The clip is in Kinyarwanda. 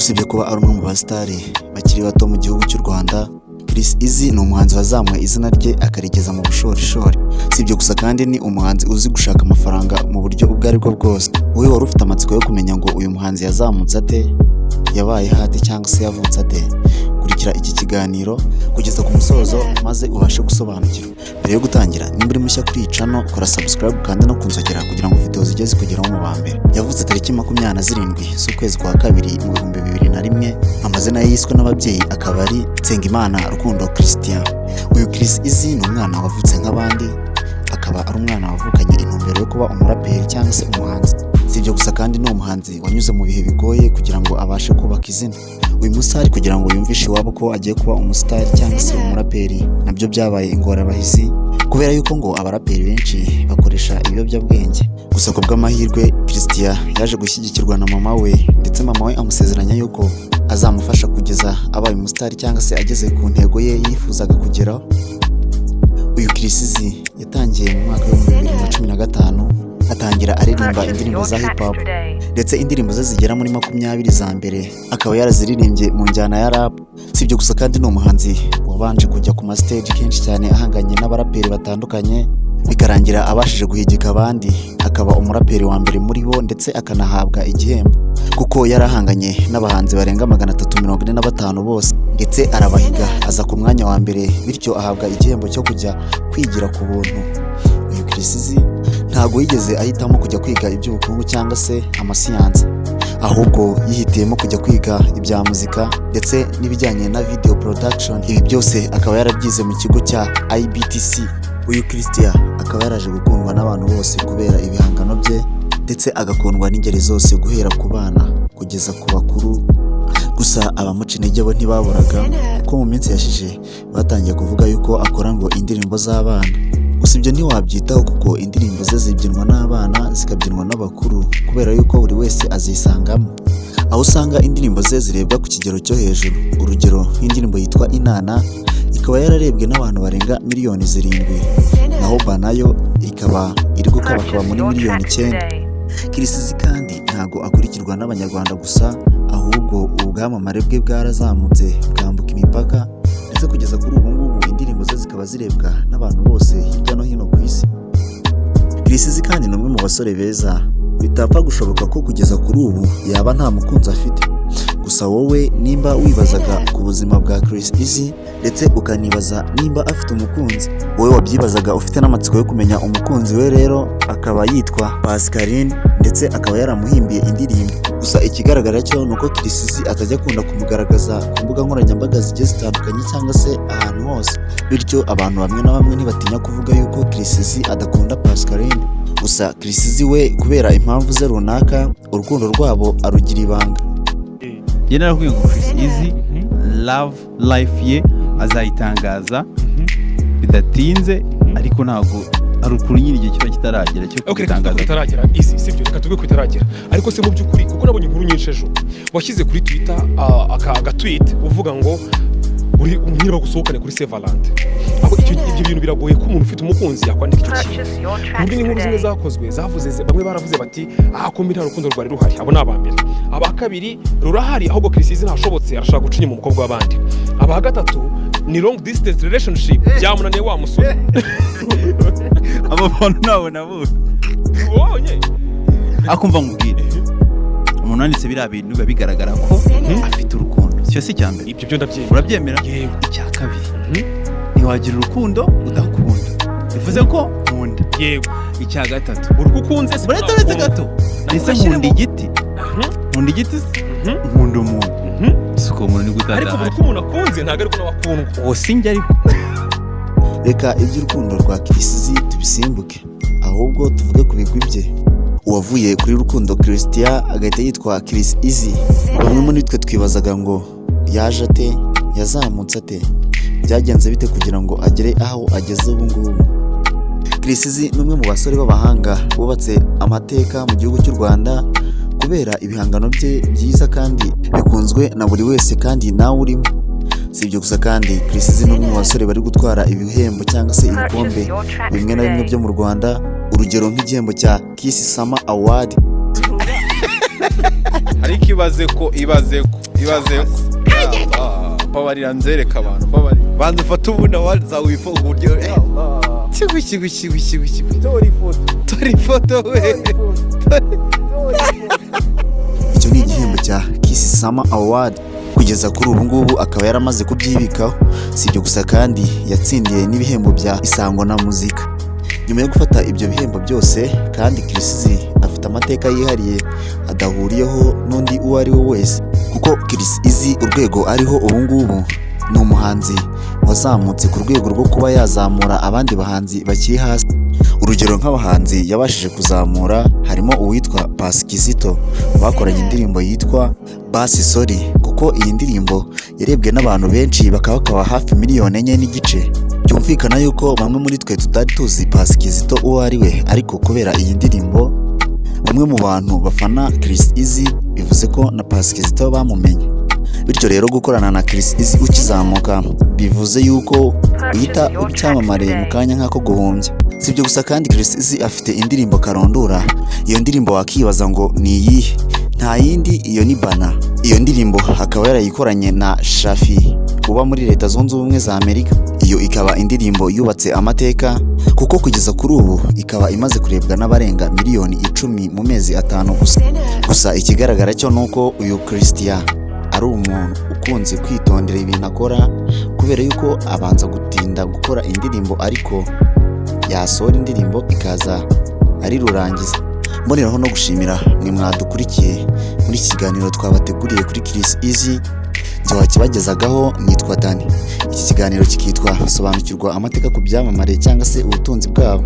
Usibye kuba ari umwe mu basitari bakiri bato mu gihugu cy'u Rwanda, Chriss Eazy ni umuhanzi wazamuye izina rye akarigeza mu bushorishori. Si ibyo gusa kandi, ni umuhanzi uzi gushaka amafaranga mu buryo ubwo aribwo bwose. Wowe wari ufite amatsiko yo kumenya ngo uyu muhanzi yazamutse ate, yabayeho ate cyangwa se yavutse ate, kurikira iki kiganiro kugeza ku musozo maze ubashe gusobanukirwa. Mbere yo gutangira, nimba uri mushya kuri iyi channel, kora subscribe kandi no kunzogera kugira ngo video zijye zikugeraho mu ba mbere. Yavutse tariki 27 z'ukwezi kwa kabiri mu 2001. Amazina ye yiswe n'ababyeyi akaba ari Nsengimana Rukundo Christian. Uyu Chriss Eazy ni umwana wavutse nk'abandi, akaba ari umwana wavukanye intumbero yo kuba umuraperi cyangwa se umuhanzi. Si ibyo gusa kandi, ni umuhanzi wanyuze mu bihe bigoye kugira ngo abashe kubaka izina. Uyu musitari, kugira ngo yumvishe iwabo ko agiye kuba umusitari cyangwa se umuraperi, nabyo byabaye ingorabahizi kubera yuko ngo abaraperi benshi bakoresha ibiyobyabwenge. Gusa ku bw'amahirwe, Christian yaje gushyigikirwa na mama we, ndetse mama we amusezeranya yuko azamufasha kugeza abaye umusitari cyangwa se ageze ku ntego ye yifuzaga kugeraho. Uyu Chriss Eazy yatangiye mu mwaka w'2015, atangira aririmba indirimbo za hip hop, ndetse indirimbo ze zigera muri 20 za mbere akaba yaraziririmbye mu njyana ya rap. Si ibyo gusa kandi, ni umuhanzi wabanje kujya ku ma stage kenshi cyane ahanganye n'abaraperi batandukanye, bikarangira abashije guhigika abandi, akaba umuraperi wa mbere muri bo, ndetse akanahabwa igihembo kuko yarahanganye n'abahanzi barenga 345 bose, ndetse arabahiga aza ku mwanya wa mbere, bityo ahabwa igihembo cyo kujya kwigira ku buntu. Uyu Chriss Eazy ntabwo yigeze ahitamo kujya kwiga iby'ubukungu cyangwa se amasiyansi, ahubwo yihitiyemo kujya kwiga ibya muzika ndetse n'ibijyanye na video production. Ibi byose akaba yarabyize mu kigo cya IBTC. Uyu Christian akaba yaraje gukundwa n'abantu bose kubera ibihangano bye, ndetse agakundwa n'ingeri zose guhera ku bana kugeza ku bakuru. Gusa abamuca intege bo ntibaburaga, kuko mu minsi yashize batangiye kuvuga yuko akora ngo indirimbo z'abana. Gusa ibyo ntiwabyitaho kuko indirimbo ze zibyinwa n'abana, zikabyinwa n'abakuru, kubera yuko buri wese azisangamo, aho usanga indirimbo ze zirebwa ku kigero cyo hejuru. Urugero nk'indirimbo yitwa Inana ikaba yararebwe n'abantu barenga miliyoni 7, naho Banayo ikaba iri gukabakaba muri miliyoni 9. Chriss Eazy kandi ntabwo akurikirwa n'Abanyarwanda gusa, ahubwo ubwamamare bwe bwarazamutse bwambuka imipaka, ndetse kugeza kuri ubu ngubu indirimbo ze zikaba zirebwa n'abantu bose hirya no hino ku isi. Chriss Eazy kandi ni umwe mu basore beza bitapfa gushoboka ko kugeza kuri ubu yaba nta mukunzi afite. Gusa wowe nimba wibazaga ku buzima bwa Chriss Eazy ndetse ukanibaza nimba afite umukunzi, wowe wabyibazaga ufite n'amatsiko yo kumenya umukunzi we, rero akaba yitwa Pascaline, ndetse akaba yaramuhimbiye indirimbo. Gusa ikigaragara cyo ni uko Chriss Eazy atajya akunda kumugaragaza ku mbuga nkoranyambaga zigiye zitandukanye cyangwa se ahantu hose, bityo abantu bamwe na bamwe ntibatinya kuvuga yuko Chriss Eazy adakunda Pascaline. Gusa Chriss Eazy we, kubera impamvu ze runaka, urukundo rwabo arugira ibanga. Njye narakubwiye ngo Chriss Eazy love life ye azayitangaza bidatinze, ariko ntabwo ari ukuri nyine, igihe kiba kitaragera cyo Ok, reka tuvuge ko kubitangaza. bitaragera izi, sibyo? Reka tuvuge ko bitaragera. Ariko se mu by'ukuri, kuko nabonye inkuru nyinshi ejo washyize kuri Twitter aka tweet uvuga ngo uri nyine bagusohokane kuri Saint Valentin, aho ibyo bintu biragoye ko umuntu ufite umukunzi yakwandika icyo kintu, ku buryo n'inkuru zimwe zakozwe zavuze, bamwe baravuze bati: "Aha kumbi nta rukundo rwari ruhari." Abo ni aba mbere. Aba kabiri: "Rurahari, ahubwo Chriss Eazy ntashobotse, arashaka guca inyuma umukobwa w'abandi." Aba gatatu: "Ni long distance relationship, byamunaniye wa musore." Abo bantu nabo nabonye. Ubonye? Akumva nkubwire, umuntu wanditse biriya bintu biba bigaragara ko afite urukundo. Icyo si icya mbere? Ibyo byo ndabyemera. Urabyemera? Yego. Icya kabiri, ntiwagira urukundo udakunda, bivuze ko nkunda. Icya gatatu, Buri uko ukunze si uretse uretse gato, ese nkunda igiti? Nkunda igiti se? Nkunda umuntu. Si uko umuntu ni Ariko buri gutadahari. uko umuntu akunze ntabwo ariko nawe akundwa. Uwo sinjye ariko. Reka iby'urukundo rwa Chriss Eazy tubisimbuke, ahubwo tuvuge ku bigwi bye. Uwavuye kuri Rukundo Christian agahita yitwa Chriss Eazy, bamwe muri twe twibazaga ngo yaje ate, yazamutse ate, byagenze bite kugira ngo agere aho ageze ubu ngubu? Chriss Eazy ni umwe mu basore b'abahanga bubatse amateka mu gihugu cy'u Rwanda kubera ibihangano bye byiza kandi bikunzwe na buri wese, kandi nawe urimo. Si ibyo gusa kandi, Chriss Eazy ni umwe mu basore bari gutwara ibihembo cyangwa se ibikombe bimwe na bimwe byo mu Rwanda, urugero nk'igihembo cya Kiss Summer Award. Ariko ibaze ko, ibaze ko, ibaze ko. Ah, mbabarira nzereka abantu, mbabarira. Banza ufate ubundi award zawe wifunga uburyo. Kigwi kigwi kigwi kigwi kigwi. Tora ifoto. Tora ifoto we. Icyo ni igihembo cya Kiss Summer Award. Kugeza kuri ubu ngubu akaba yaramaze kubyibikaho. Si ibyo gusa kandi, yatsindiye n'ibihembo bya Isango na Muzika. Nyuma yo gufata ibyo bihembo byose kandi, Chriss Eazy afite amateka yihariye adahuriyeho n'undi uwo ari we wese, kuko Chriss Eazy urwego ariho ubu ngubu ni umuhanzi wazamutse ku rwego rwo kuba yazamura abandi bahanzi bakiri hasi. Urugero nk'abahanzi yabashije kuzamura harimo uwitwa Passy Kizito bakoranye indirimbo yitwa Basi Sorry, kuko iyi ndirimbo yarebwe n'abantu benshi bakaba hafi miliyoni 4.5. Byumvikana yuko bamwe muri twe tutari tuzi Passy Kizito uwo ari we, ariko kubera iyi ndirimbo bamwe mu bantu bafana Chriss Eazy, bivuze ko na Passy Kizito bamumenye. Bityo rero gukorana na Chriss Eazy ukizamuka bivuze yuko uhita uba icyamamare mu kanya nk'ako guhumbya. Si ibyo gusa kandi, Chriss Eazy afite indirimbo karondura. Iyo ndirimbo wakibaza ngo ni iyihe? Nta yindi, iyo ni Bana. Iyo ndirimbo akaba yarayikoranye na Shafi uba muri Leta Zunze Ubumwe za Amerika. Iyo ikaba indirimbo yubatse amateka, kuko kugeza kuri ubu ikaba imaze kurebwa n'abarenga miliyoni 10 mu mezi 5 gusa. Gusa ikigaragara cyo ni uko uyu Christian ari umuntu ukunze kwitondera ibintu akora, kubera yuko abanza gutinda gukora indirimbo, ariko yasohora indirimbo ikaza ari rurangiza. Mboneraho no gushimira mwe mwadukurikiye muri iki kiganiro twabateguriye kuri Chriss Eazy. Wakibagezagaho nitwa Dani. Iki kiganiro kikitwa Sobanukirwa amateka ku byamamare cyangwa se ubutunzi bwabo.